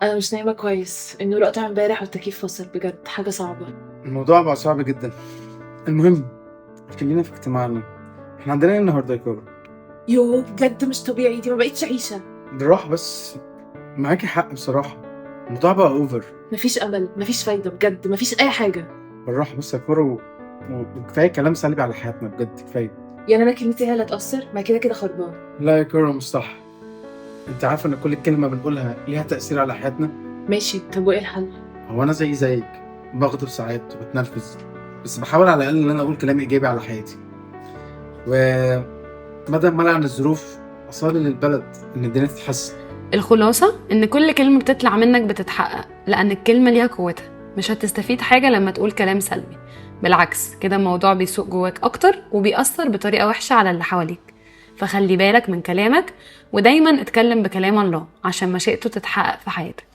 انا مش نايمة كويس، النور قطع امبارح والتكييف فصل، بجد حاجة صعبه. الموضوع بقى صعب جدا. المهم خلينا في اجتماعنا، احنا عندنا ايه النهارده يا كارو؟ يوه بجد مش طبيعي، دي ما بقتش عيشه. بالراحة بس، معاكي حق بصراحة، الموضوع بقى over. مفيش امل، مفيش فايده، بجد مفيش اي حاجه. بالراحة بس يا كارو، وكفاية كلام سلبي على حياتنا، بجد كفاية. يعني انا كلمتي هي اللي هتاثر؟ ما كده كده خربان. لا يا كارو مش صح، انت عارفة ان كل كلمة بنقولها ليها تأثير على حياتنا. ماشي، طب وايه الحل؟ هو انا زي زيك بغضب ساعات وبتنرفز، بس بحاول على الاقل ان انا اقول كلام ايجابي على حياتي، وبدل ما العن الظروف اصلي للبلد ان الدنيا تتحسن. الخلاصة إن كل كلمة بتطلع منك بتتحقق، لأن الكلمة ليها قوتها. مش هتستفيد حاجة لما تقول كلام سلبي، بالعكس كده الموضوع بيسوق جواك أكتر وبيأثر بطريقة وحشة على اللي حواليك. فخلي بالك من كلامك، ودايما اتكلم بكلام الله عشان مشيئته تتحقق في حياتك.